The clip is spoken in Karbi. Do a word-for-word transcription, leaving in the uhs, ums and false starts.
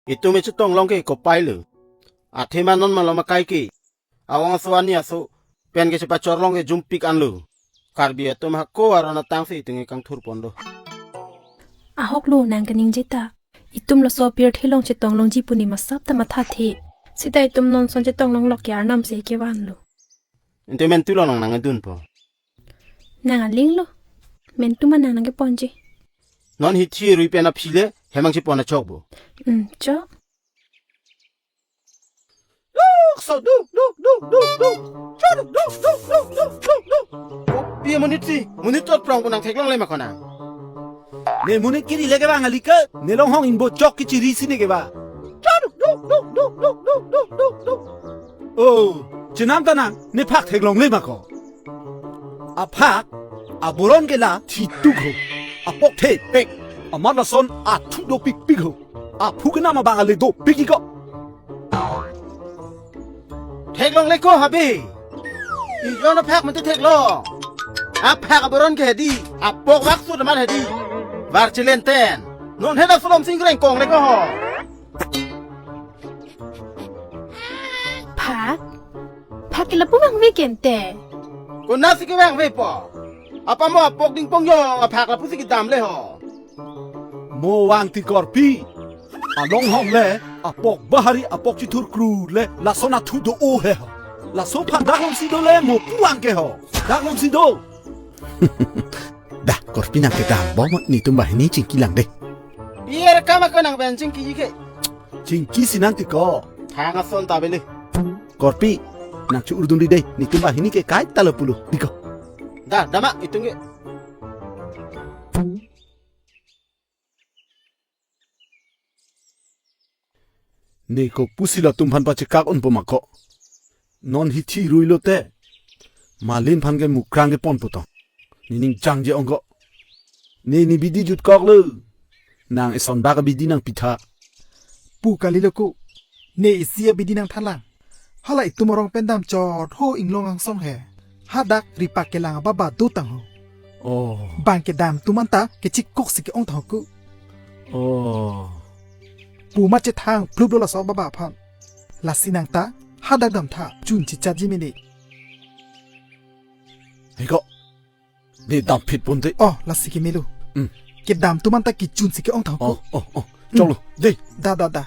Itum echetong long ke kopai lo. Athema non malom akai ke. Awang aso ani aso pen kechepachor long ke jumpik anlo. Karbi atum hako aron atang si itum ke kangthur pon do. Ahok lo nang kaningje ta. Itum laso apirthe along chetong longji pu ne masap ta mathathe. Sita itum non ason chetong longlok ke arnam si kevan lo. Ante mentu lo nang nangdunpo. Nang aling lo. Mentu ma nang nangkeponji. Non hithi rui pen aphi le hemang chepon achok bo. Hmm, chok. Duk, so, duk, duk, duk, duk, duk. Cho, duk, duk, duk, duk, duk, duk, duk. Kopi amonit si, monit tot prong pu nang theklongle ma ko nang. Ne monit kiri le kevang kali ke, ne longhong inbo chok kechiri si ne kevang. Cho, duk, duk, duk, duk, duk. Oh, chenam ta nang, ne phak theklongle ma ko. Aphak, aboron ke la thituk ho. Apok thepek, amat lason athu dopikpik ho. Aphu kenam abang ale dopik iko. Theklongle ko habe. Ijon aphak mate theklong. Aphak aboron ke hedi, apok waksu damat hedi. Var chilenten. Non hena sulom sing reng kongle ko ho. Phak? Phak ke lapu vangve ke ante. Konat si kevangvepo? Apamo apok dingpong jong aphak lapu si kedamle ho. Mo vang ti korpi. Alonghong le apok bahari apok chithur kru le lason athu do-o he ho. Laso aphan dak longsi do le mo pu vang ke ho. Dak longsi do. Dah, korpi nang kedam bom netum banghini chingki lang dei. Biar kama ko nang pen chingkiji ke. Chingki si nang ti ko. Thang ason ta bele. Korpi, nang chu urdun di dei, netum banghini ke kaita lo pulo, di ko. Dah, dama itum ke. Ne kopusi latum aphan pachekak unpo ma ko. Non hithi rui lote. Malin aphan ke mukrang kepon pu tong. Ne ning jangje ong ko. Ne ne bidi jutkok lo. Nang eson bak abidi nang pitha. Pu kali lo ko. Ne isi abidi nang thalang. Hala itum arong pen damchot ho inglong angsong he. Hadak ripak kelang ababa do tang ho. Oh. Bang kedam atum anta kechikok si ke-ong tang ho ko. Oh. Pu ma chethang plup lo laso ababa aphan. Lasi nang ta hadak damtha chun chichatji mene. Hei ko. Ne damphit pon te. Oh, lasi ke melo. Hmm. Kedam atum anta kechun si ke-ong tang ho ko. Oh, oh, oh. Choklo. Hmm. Dei. Da, da, da.